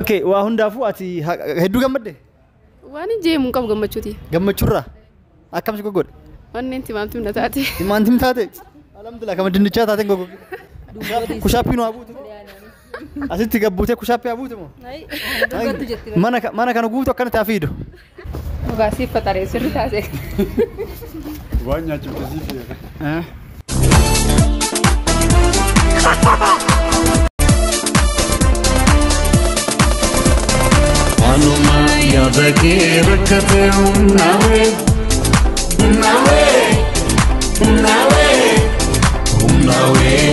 Okay, waa hundaafuu ati hedduu gammadde? Waan hin jeemu hin qabu gammachuuti. Gammachuurraa akkam si goggodhe? Wanneen timaamtim na taate. Timaantim taate? Alhamdulillah kama dinnichaa taateen goggodhe. Kushaappii nu haa buutu. Asitti gabbuutee kushaappii haa buutu moo? Mana kana guutu akkanatti haa fiidu. Dhugaa siif faxaree sirri taate. Waan nyaachifte siif fayyada. Waanuma yaada kee rakkate humnaawee humnaawee humnaawee humnaawee.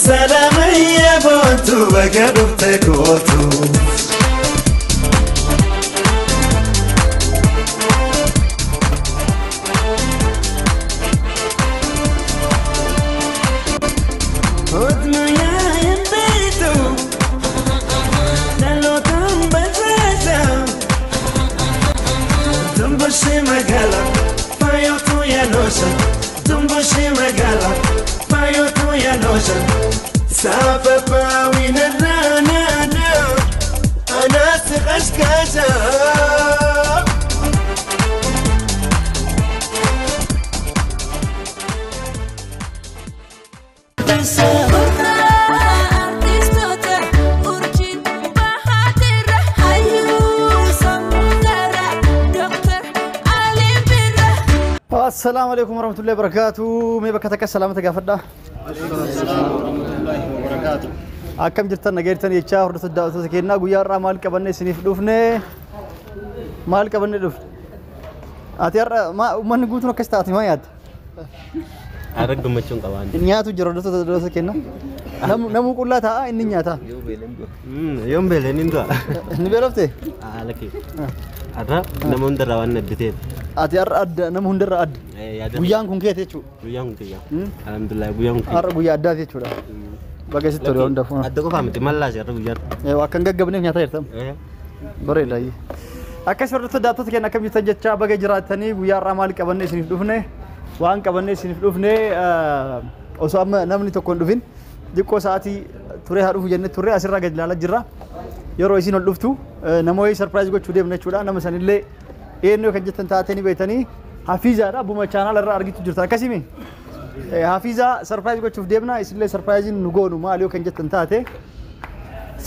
Salaamaya boontu baga dhufte kootu. Assalamu alaikum warahmatullahi wabarakatuh. Mee bakka takka salaamata gaafadha. Warahmatullahi wabarakatuh. Akkam jirtan nageertan jechaa hordoftoota daawwattoota keenyaa guyyaa har'aa maal qabanne isiniif dhufne? Maal qabanne dhufne? Ati har'a uummanni guutuun akkas taate maa nyaata? Har'a gammachuun qabaan. Nyaatu jira hordoftoota daawwattoota keenyaa. Namuu qullaa taa'a inni nyaata. Yoon beeleen hin du'a. Ni beelofte? Lakki. Har'a nama hundarraa waan adda ta'eef. Ati har'a adda nama hundarraa adda. Guyyaan kun keeti jechuudha. Guyyaan kun kiyya. Alhamdulillah guyyaan kun. Har'a guyyaa addaati jechuudha. Baga sitti tole hundaafuu. Adda qofaa miti mallaas har'a guyyaa. Akka hin gaggabneef nyaata jirtam. Bareeda. Akkas hordoftoota daawwattoota keenya akkam jirtan jechaa baga jiraattanii guyyaa har'aa maal qabanne isiniif dhufne? Waan qabanne isiniif dhufne osoo amma namni tokko hin dhufin xiqqoo sa'aatii turee haa dhufu jennee turre asirraa gadi ilaalaa jirra. Yeroo isin ol dhuftu namoonni sarpiraayiz gochuu deemna jechuudha. Nama sanillee eenyu kan jettan taatee ni beektanii Hafiizaadha. Abbuma chaanaala irraa argitu jirta akkasimi. Hafiizaa sarpiraayiz gochuuf deemna. Isinillee sarpiraayiziin nu goonu maali yoo kan jettan taate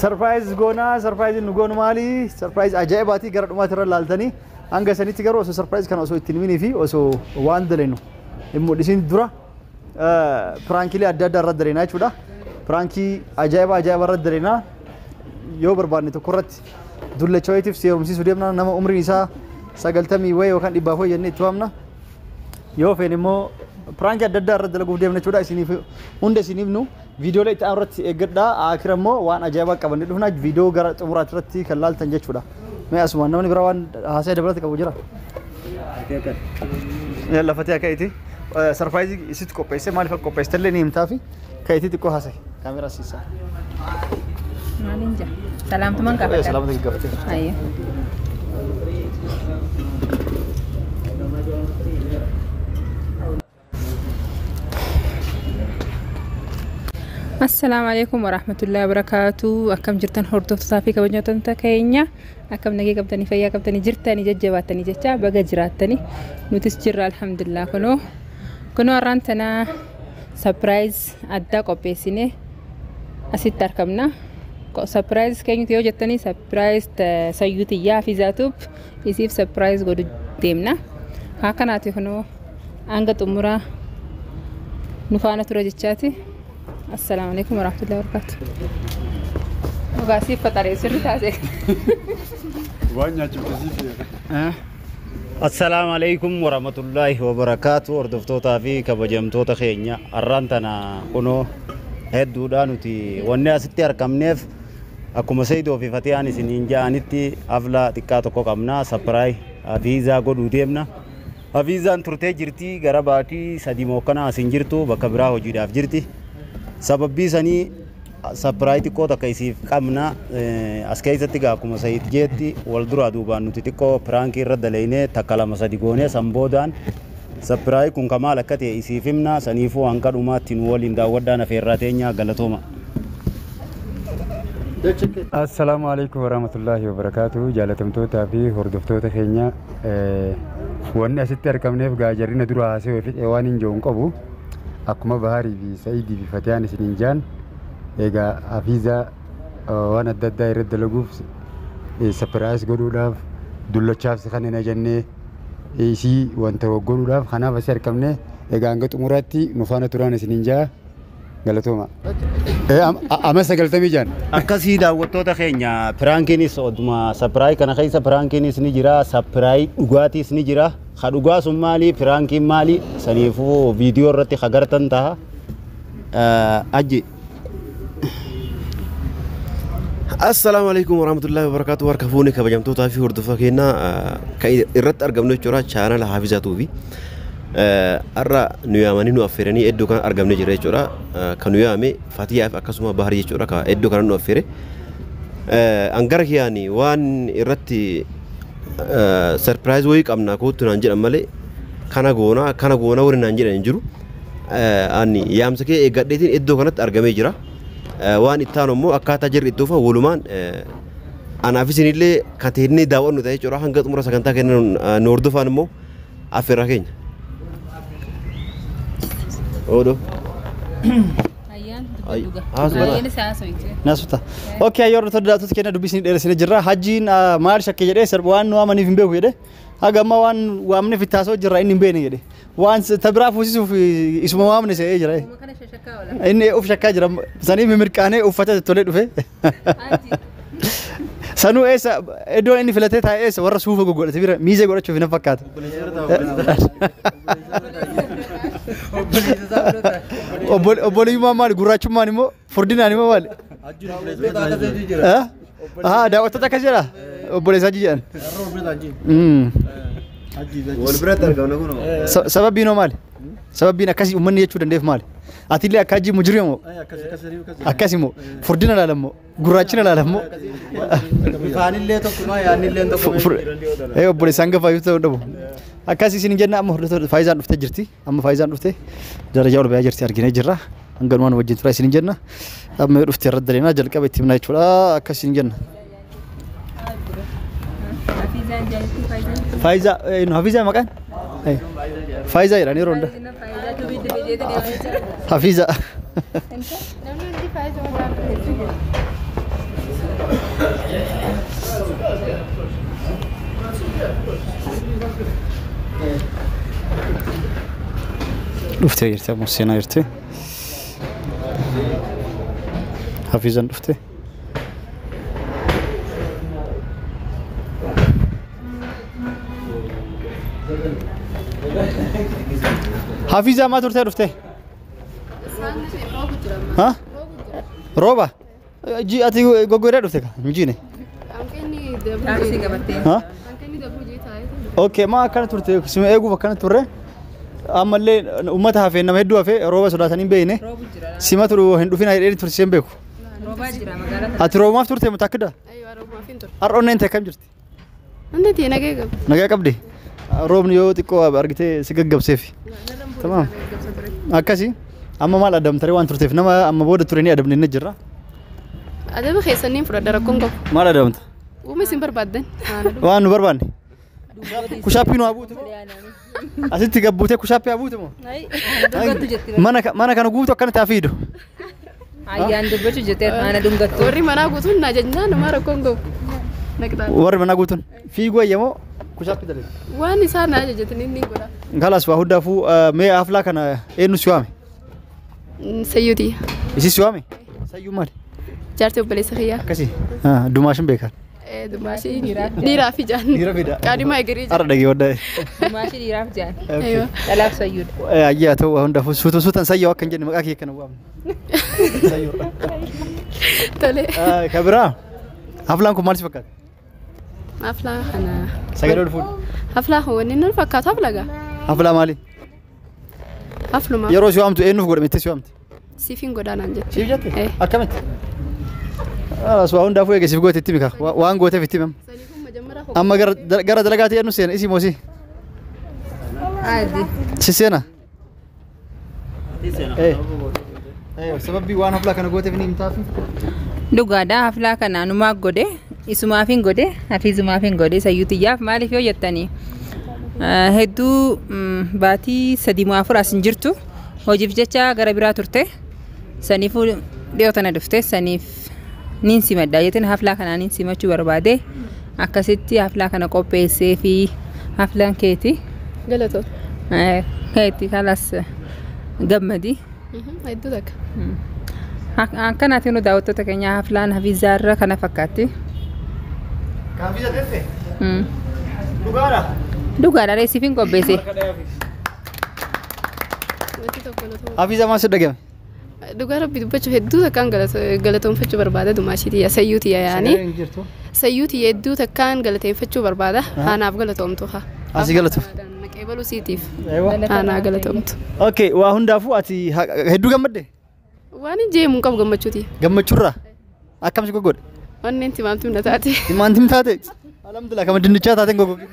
sarpiraayiz goonaa sarpiraayiziin nu goonu maali sarpiraayiz ajaa'ibaatii gara dhumaatti irra laaltanii hanga sanitti garuu osoo sarpiraayiz kana osoo ittiin himinii fi osoo waan dalenu hin mul'isin dura piraankiilee adda addaa irra daleenaa jechuudha. Piraankii ajaa'iba ajaa'iba irra daleenaa yoo barbaanne tokko irratti dullacha wayiitiif seerumsiisuu deemna nama umriin isaa 90 wayii yookaan 100 wayii jennee itti waamna. Yoo feene immoo piraankii adda addaa irra dalaguuf deemna jechuudha. Isiniif hunda isiniif nu viidiyoolee itti aanu irratti eeggadhaa. Akira immoo waan ajaa'ibaa qabannee dhufna viidiyoo gara xumuraatti irratti kan laaltan jechuudha. Mee asumaan namni biraa waan haasaa dabalata qabu jira? Lafatee akka iti sarpiraayizii isitti qopheesse maaliif akka qopheessite illee ni himtaa fi ka'itii xiqqoo haasa'i kaameraa siisaa. Maaliin jira? Salaamtumaan qabadha. Salaamta gaggabattee. Ayyee. Assalaamu alaikum warahmatullahi wabarakatuh. Akkam jirtan hordoftootaa fi kabajamtoota keenya. Akkam nagee qabdanii fayyaa qabdanii jirtanii jajjabaatanii jecha baga jiraattanii nutis jirra alhamdulillah. Kunoo kunoo har'aan tana sarpiraayiz addaa qopheessine asitti argamna. Sarpiraayiz keenyuti yoo jettanii sarpiraayiz sayyuu xiyyaa Hafiizaa Tuub isiif sarpiraayiz godhu deemna. Haa kanaati kunoo hanga xumuraa nu faana tura jechaati. Assalaamu alaikum warahmatullahi wabarakatuh. Dhugaa siif faxaree sirri taate. Waan nyaachifte siif fayyada. Assalaamu alaikum warahmatullahi wabarakatuh. Hordoftootaa fi kabajamtoota keenya har'aan tana kunoo hedduudha nuti wanni asitti argamneef akkuma Seydoo fi Fatiyaan isiniin ja'anitti afla xiqqaa tokko qabna. Sarpiraayi Hafiizaa godhuu deemna. Hafiizaan turtee jirti gara baatii 3 mookkanaa asin jirtu bakka biraa hojiidhaaf jirti. Sababbii sanii sarpiraayi xiqqoo takka isiif qabna. As keessatti gaa akkuma Sayid jeetti wal duraa duubaan nuti xiqqoo piraankii irra dalaynee takka 2 3 goonee san boodaan sarpiraayi kun kamaal akka ta'e isiif himna. Saniifuu hanga dhumaatti nu waliin daawwadhaan afeerraa teenyaa galatooma. Assalaamu alaikum warahmatullahi wabarakatuh. Jaalatamtootaa fi hordoftoota keenya wanni asitti argamneef gaajarrina dura haasawee fixee waan hin jiru qabu. Akkuma Baharii fi Sa'iidii fi Fatiyaan isiniin jaan egaa Hafiizaa waan adda addaa irratti dalaguuf surprise godhuudhaaf dullachaaf si kanneen jennee isii wanta godhuudhaaf kanaaf asii argamne egaa hanga xumuraatti nu faana turaan isiniin jaa galatooma. Amma 96. Akkasii daawwattoota keenya piraankiinis oduma surprise kana keessa piraankiinis ni jira, surprise dhugaatiis ni jira. Ka dhugaa sun maali, piraankiin maali? Saniifuu viidiyoo irratti hagartan ta'a. Ajji. Assalaamu alaikum warahmatullahi wabarakatuh. Harka fuunee kabajamtootaa fi hordofaa keenyaa kan irratti argamnu jechuudha chaanala Hafiizaa Tuubii. Har'a nu yaamanii nu affeeranii iddoo kana argamne jira jechuudha. Kan nu yaame Fatiyaa fi akkasuma Baharii jechuudha kan iddoo kana nu affeere. Angara kiyaani waan irratti surprise wayii qabna kootu naan jedhan malee kana goona kana goona warri naan jedhan hin jiru. Ani yaamsa kee eeggadheetiin iddoo kanatti argamee jira. Waan itti aanu immoo akkaataa jirri itti dhufa walumaan anaaf isinillee kan teennee daawwannu ta'e jechuudha. Hanga xumura sagantaa kennan nu hordofaan immoo affeerraa keenya. Oodoo. Nasuta. Okay, yeroo todaatota keenya dubbisni dheeressine jirra. Hajjiin maal shakke jedhee sirba waan nu waamaniif hin beeku jedhee. Haga amma waan waamneef itti haasa'u jirra inni hin beekne jedhe. Waan tabiraa fuusisuuf isuma waamne se'ee jira. Inni of shakkaa jira. Sanii mirqaanee uffata tolee dhufe. Sanuu eessa iddoon inni filatee taa'e eessa warra suufa goggodhate bira miizee godhachuuf hin fakkaatu. Obboleeyyummaan maali? Gurraachummaan immoo furdinaan immoo maali? Daawwattoota akkas jedha? Obboleessaa jedhan. Wal biratti argamna kun. Sababbiin hoo maali? Sababbiin akkasii uummanni jechuu dandeef maali? Atillee akka hajji mujrimoo? Akkas immoo furdina ilaalammoo gurraachina ilaalammoo. Bifaanillee tokkuma yaadnillee tokkuma. Obboleessaan gafaa yoo ta'u dhabu. Akkasii isin jenna amma hordoftoota Faayizaan dhuftee jirti. Amma Faayizaan dhuftee darajaa ol ba'aa jirti arginee jirra. Hanganumaan wajjin tura isin jenna. Amma yoo dhuftee irra daleenaa jalqaba itti himnaa jechuudha. Akkasii isin jenna. Faayizaa Hafiizaa maqaan? Faayizaa jedhan yeroo hunda. Hafiizaa. Dhuftee jirti amma seenaa jirti. Hafiizaan dhuftee. Hafiizaa maa turtee dhuftee? Ha? Rooba? Ati goggoodhaa dhufte ka? Hin jiine? Ha? Okay, maa akkana turte sima eeguuf akkana turre ammallee uummata hafee nama hedduu hafee rooba sodaatanii hin beekne sima turu hin dhufin jedhee tursiisee hin beeku. Ati roobaaf turte moo takkida? Har'a onneen ta'e kam jirti? Onneen nagaa qabdi. Nagaa qabdi? Roobni yoo xiqqoo argitee si gaggabseef. Tamam. Akkasii amma maal adamtaree waan turteef nama amma booda ture ni adamne ni jirra. Adaba keessaniin fudhadha rakkoon qabu. Maal adamta? Uuma isin barbaaddan. Waan nu barbaanne. Kushaappii nu haa buutu moo? Asitti gabbuutee kushaappii haa buutu moo? Mana kana guutu akkanatti haa fiidu. Ayyaan dubbachuu jettee mana dhungattu. Warri manaa guutuun na jennaan nama rakkoon qabu. Warri manaa guutuun fiiguu ayyamoo kushaappii dalagee. Waan isaan na ajajatanii ni godha. Kalaas waa hundaafuu mee haflaa kana eenyu si waame? Sayyuuti. Isi si waame? Sayyuu maali? Jaartii obboleessa kiyyaa. Akkasii dumaashin beekan. Dumaashii dhiiraa fi jaan. Dhiira fida. Qaadimaa egerii Har'a dhagee waddaa. Dumaashii dhiiraaf jaan. Dhalaaf sayyuudha. Ayyaa ta'u waa hundaafuu suuta suutan sayyoo akka hin jenne maqaa kee kana waamne. Sayyuudha. Tole. Ka biraa haflaan kun maal si fakkaata? Haflaa kana. Sagalee ol fuudhu. Haflaa wanni nu fakkaatu hafla gaa. Haflaa maali? Hafluma. Yeroo si waamtu eenyuuf godhamettee si waamte? Siifin godhaa naan jette. Siif jette? Akkamitti? Waa hundaafuu eege siif goote itti mika waan gooteef itti himama. Amma gara dalagaatti eenyu seena isii moo si? Si seena? Sababii waan haflaa kana gooteef ni himtaafi? Dhugaadha haflaa kana numaa godhe isumaaf hin godhe hafiizumaaf hin godhe sayyuutiyyaaf maaliif yoo jettanii hedduu baatii 3 moo 4 as hin jirtu hojiif jecha gara biraa turte saniifuu dhiyoo tana dhufte saniif niin simadha jetteen haflaa kanaa niin simachuu barbaade akkasitti haflaa kana qopheessee fi haflaan keeti. Galatoo. Keeti kalas gammadi. Hedduu takka. Akkanaatiin nu daawwattoota keenya haflaan hafiizaarra kana fakkaatti. Hafiiza teesse? Dhugaadha. Dhugaadha reessiif hin qopheesse. Hafiiza maal si dhagame? Dhugaa rabbi dubbachuuf hedduu takkaan galatoonfachuu barbaada dumaashiitiyya sayyuutiyya yaani. Sayyuutiyya hedduu takkaan galateeffachuu barbaada. Haanaaf galatoomtu haa. Asii galatoom. Naqee baluu siitiif. Haanaa galatoomtu. Okay waa hundaafuu ati hedduu gammadde? Waan hin jeemu qabu gammachuuti. Gammachuurraa akkam si goggodhe? Onneen timaamtum na taate. Timaantim taate? Alhamdulillah kama dinnichaa taateen goggoge.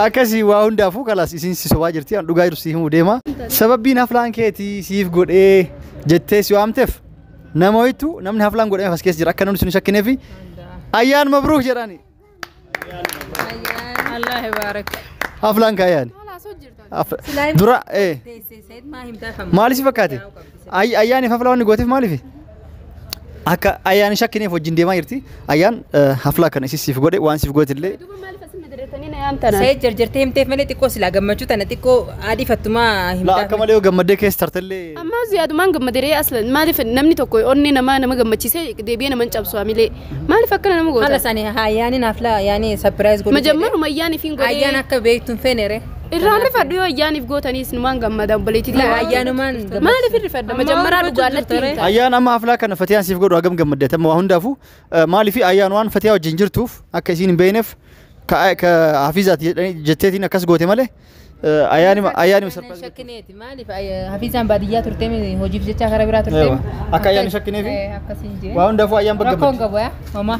Akkasii waa hundaafuu kalaas isin si sobaa jirti an dhugaa jiru si himuu deema. Sababbiin haflaan keetii siif godhee jettee si waamteef nama wayitu namni haflaan godhame as keessa jira akka namni sun hin shakkineefi ayyaan mabruuk jedhani. Allah baarak. Haflaan kaayaan. Dura maali si fakkaate? Ayyaaniif haflaa wanni gooteef maaliif? Akka ayyaan shakkineef wajjin deemaa jirti. Ayyaan haflaa kana isis siif godhe waan siif goote illee. Sayid jarjartee himteef malee xiqqoo silaa gammachuu tana xiqqoo adiifattumaa himtaa. Akka malee yoo gammaddee keessa tartellee. Amma ziyaadumaan gammaderee aslan maaliif namni tokko onni namaa nama gammachiisee deebi'ee nama hin cabsu hamilee maaliif akkana nama goota? Haala isaanii ayyaaniin haflaa ayyaanii sapiraayiz godhu. Majammaruma ayyaaniif hin godhee. Ayyaan akka beektu hin feenere. Irraan rifadhu yoo ayyaaniif gootaniis numaan gammada obboleettii. Ayyaanumaan maaliif rifadha majammaraa dhugaa natti himta. Ayyaan amma haflaa kana Fatiyaan siif godhu hagam gammadde amma waa hundaafuu maaliif ayyaan waan Fatiyaa wajjin jirtuuf akka isiin hin beekneef ka hafiizaati jetteetiin akkas goote malee ayyaani sarpaayiz shakkineeti maaliif hafiizaan baadiyyaa turtee hojiif jecha karaa biraa turtee akka ayyaani shakkineefi waa hundaafuu ayyaan bakka rakkoon qabu yaa homaa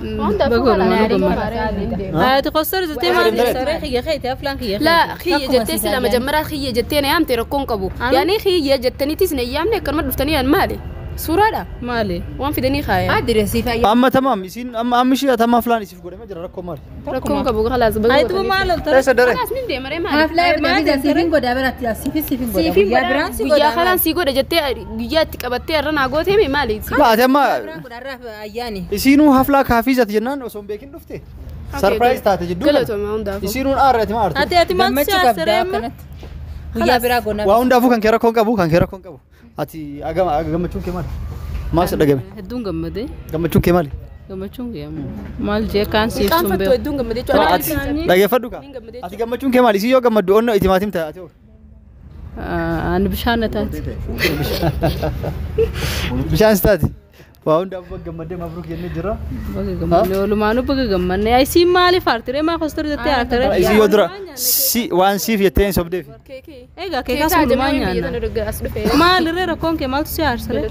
Haati qossar jettee maal saree xiyya keeti haflaan xiyya laa xiyya jettee sila majammaraa xiyya jettee na yaamte rakkoon qabu yaani xiyya jettaniitis na yaamne akkanuma dhuftanii yaan maali suuraadha maali waan fidanii kaaya adireesiif ayyaa amma tamaam isin amma amma ishee tamma haflaan isiif godhame jira rakkoo maali rakkoon qabu khalaas Ayitu maal ol Eessa dare khalaas min deemaree maali haflaa siifin godha biratti siifin siifin godha guyyaa biraan si guyyaa kalaan si godha jettee guyyaa itti qabattee irra naa gooteemi maali laa ati amma ayyaani isiinuu haflaa kaafiizati jennaan osoo hin beekin dhufte sarpiraayiz taate jidduu galatoome hundaafuu isiinuun aarre ati maa aarte Ati ati maal si aarsaree amma guyyaa biraa goona waa hundaafuu kan kee rakkoon qabu kan kee rakkoon qabu ati gammachuun kee maali maal si dhagame hedduun gammadee gammachuun kee maali gammachuun kee maal jee kaan siif sun qaanfattu hedduun gammadee jechuudha dhageeffadhu kaa ati gammachuun kee maali isii yoo gammaddu onnoo itti maatim ta'a ati Ani bishaan na taate bishaan si taate waa hundaafuu gammaddee mabruuk jennee jirra baga gammadne walumaanuu baga gammadne isiin maaliif aartiree maa kostor jettee aartiree isii yoo dura si waan siif jettee hin sobdeef egaa keekaas walumaan nyaanna maalirree rakkoon kee maaltu si aarsare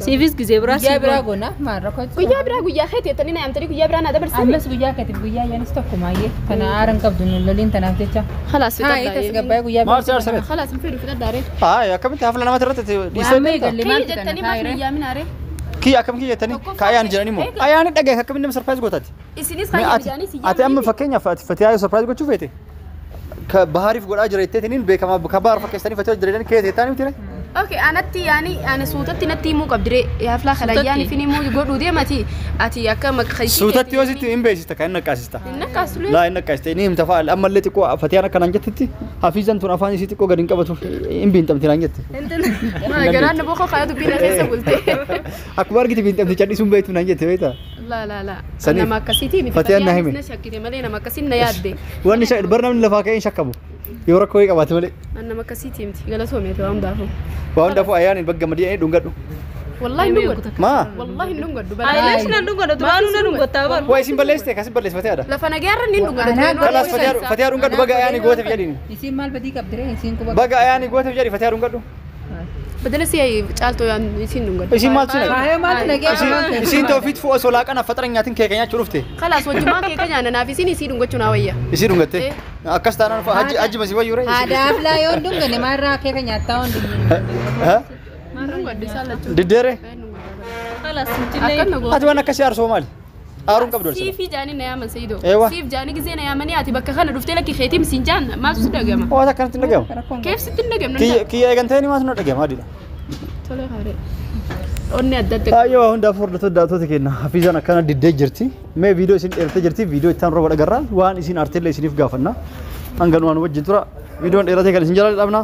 siifis gizee biraa guyyaa biraa goona maal rakkoo guyyaa biraa guyyaa keeti jettanii na yaamtanii guyyaa biraa na dabarsanii ammas guyyaa keetiif guyyaa ayyaanis tokkumaayyee kana aara hin qabdu nu loliin tanaaf jecha khalaas haa itti gabbaa'ee guyyaa maal si aarsare khalaas hin fedhu fudhadhaaree haa akkamitti hafla namatti irratti dhiisee Amma eegalle kiyya maaltu jettanii kana maaf nu yaamin aaree kiyya akkam kiyya jettanii ka ayyaani jedhanii moo ayyaani dhagaye akkamitti nama sarpiraayiz gootaati isinis kayya jedhanii si ati amma fakkeenyaaf ati Fatiyaa yoo sarpiraayiz gochuu feete ka bahariif godhaa jira jetteetiniin beekamaa ka bahar fakkeessanii Fatiyaa jira jedhanii kee teettaanii miti Okay, anatti yaani ani suutatti natti himuu qabdiree haflaa kana yaani fin himuu godhuu deemati ati akka maqaa Suutatti yoo sitti hin beeksista kan inni naqqaasista. Hin naqqaastu Laa hin naqqaasiste ni himta fa'a ammallee xiqqoo Fatiyaan akkanaan jettetti hafiizan tun afaan isii xiqqoo gadi hin qabatu hin biinxamti naan jette. Garaan na boqoo kaayatu dubbiin na keessa bulte. Akkuma argite biinxamti callisuun beektu naan jette beektaa. La la la. Saniif. Nama akkasiiti miti. Fatiyaan na hime. Na shakkite malee nama akkasiin na yaadde. Wanni bar namni lafaa ka'ee hin shakkamu. Yoo rakkoo wayii qabaate malee. Nama akkasiiti miti. Galatoomeeti waan hundaafuu. Waa hundaafuu ayyaaniin bagga madii dhungadhu. Wallahi hin dhungadhu. Maa? Wallahi hin dhungadhu. Ayilesh nan dhungadhu duraanuu na dhungattaa bar. Waa isin balleessite kasin balleesse Fatiyaadha. Lafa nagaarra ni dhungadhu. Kalaas Fatiyaa dhungadhu baga ayyaanii gooteef jedhiin. Isiin maal badii qabdiree isiin quba Baga ayyaanii gooteef jedhi Fatiyaa dhungadhu. Badala si caaltoo isiin dhungadhu. Isiin maaltu naqe? Faayoo maaltu naqee Isiin toofiit fu'a osoo laaqana faxara nyaatiin keeka nyaachuu dhufte. Kalaas wajjumaan keeka nyaanna naaf isiin isii dhungachuu naa wayya. Isii dhungatte. Akkas taanaan hajji masii wayyuu ree. Haadha haflaa yoo dhungane maalirraa keeka nyaattaa hundi. Diddeere. Khalas nutillee. Akkan na goota. Ati waan akkasii aarsoo maali? Aaruun qabdu walsila. Siif jaanii na yaaman Saidoo. Eewa. Siif jaanii gizee na yaamanii ati bakka kana dhuftee lakki keetii misiin jaan maaltu si dhagama? Waan akkanatti hin dhagahamu. Keef sitti hin dhagamne. Kiyya kiyya eegan ta'ee maaltu na dhagahama adiidha. Tole haaree. Onni adda adda. Baay'ee waa hundaaf hordoftoota daawwattoota keenya Hafiizaan akkana diddee jirti. Mee viidiyoo isin dheerattee jirti. Viidiyoo ittaan rooba dhagarraa waan isin arteellee isiniif gaafanna. Hanga nu waan wajjin tura. Viidiyoon dheeratee kan isin jala dhabna.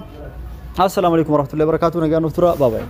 Assalaamu alaikum warahmatullahi wabarakatuh. Nagaan nuuf tura. Bye bye.